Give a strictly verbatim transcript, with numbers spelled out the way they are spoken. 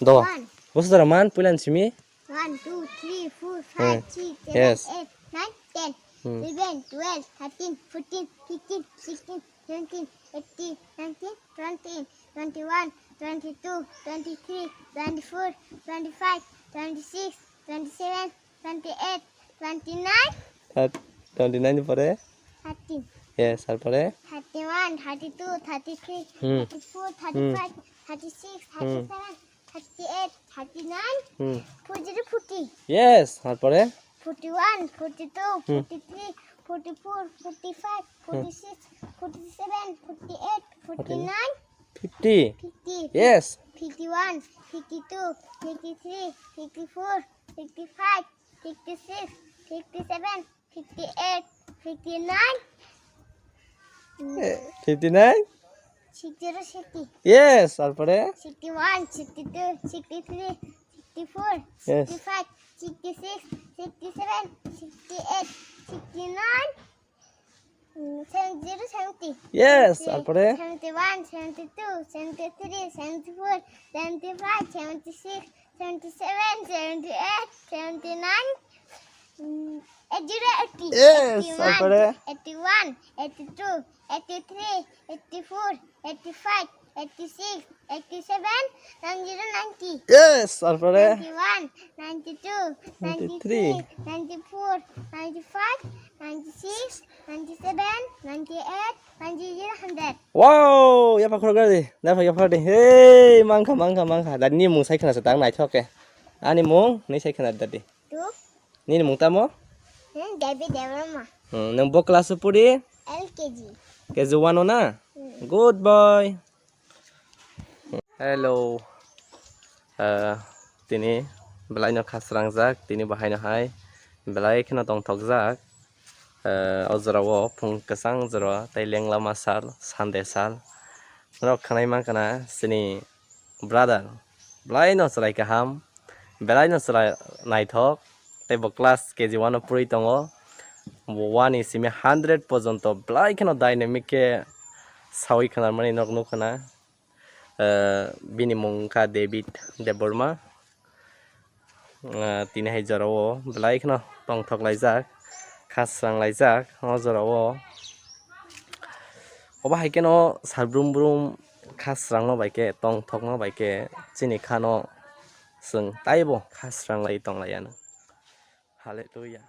Do. One. Boso dara man, puilan simi. One, two, three, four, five, Hmm. six, seven, Yes. eight, nine, ten, Hmm. eleven, twelve, thirteen, fourteen, fifteen, sixteen, seventeen, eighteen, nineteen, twenty, twenty-one, twenty-two, twenty-three, twenty-four, twenty-five, twenty-six, twenty-seven, twenty-eight, twenty-nine. Thir-, twenty-nine ni pore? Thirty. Yes, tarpore? Thirty-one, thirty-two, thirty-three, Hmm. thirty-four, Hmm. thirty-five, thirty-six, Hmm. thirty-seven, thirty-eight, thirty-nine, Hmm. forty, forty. Yes, tarpore? Forty-one, forty-two, Hmm. forty-three, forty-four, forty-five, Hmm. forty-six, forty-seven, forty-eight, forty-nine, Fifty. Fifty. Yes. Fifty-one, fifty-two, fifty-three, fifty-four, fifty-five, fifty-six, fifty-seven, fifty-eight, fifty-nine. Eh, fifty-nine? Sixty, sixty. Yes, tarpore? Sixty-one, sixty-two, sixty-three, sixty-four, Yes. sixty-five, sixty-six, sixty-seven, sixty-eight, sixty-nine. Mm, seventy, seventy. Yes, Seventy, tarpore? Seventy-one, seventy-two, seventy-three, seventy-four, seventy-five, seventy-six, seventy-seven, seventy-eight, seventy-nine, mm, eighty, eighty. Yes, Eighty-one, tarpore? Eighty-one, eighty-two, eighty-three, eighty-four, eighty-five, eighty-six, eighty-seven, ninety, ninety. Yes, tarpore? Ninety-one, ninety-two, Ninety-three. Ninety-three, ninety-four, ninety-five, ninety-six, ninety-seven, ninety-eight, ninety, hundred. Wow, yapha khorok di. Yapha, yapha di. Hey, mangkha, mangkha, mangkha. Dadi ni mung sai khna sa tang naithok khe. Ani mung ni sai khna dadi. Tu? Nini mung tamo? Hmm, David Debbarma. Hmm, nwng bo class o puri? L K G. K G one o na? Hmm. Good boy. Hello. Ah, tini belai no khasrangjak, tini bo haino hai belai kheno tongthokjak. Ah, o jora o phung kwchang jora tei lenglama sal, Sunday sal. Norok khwnai mankha na chini brother, belai no chwrai kaham, belai no chwrai naithok, tei bo class K G one o puri tongo. Bo one ni simi hundred porjonto belai kheno dynamic khe sawi khwnarmani nok nukho na. Eh, bini mung wngkha David Debbarma. Ah, tini hai jora o belai kheno tongthok laijak, khasrang laijak o jora o. Obo hai kheno sal brum brum khasrang no bai khe, tongthok no bai khe chini kha no chwng taibo khasrang lai tong lai ano. Hallelujah.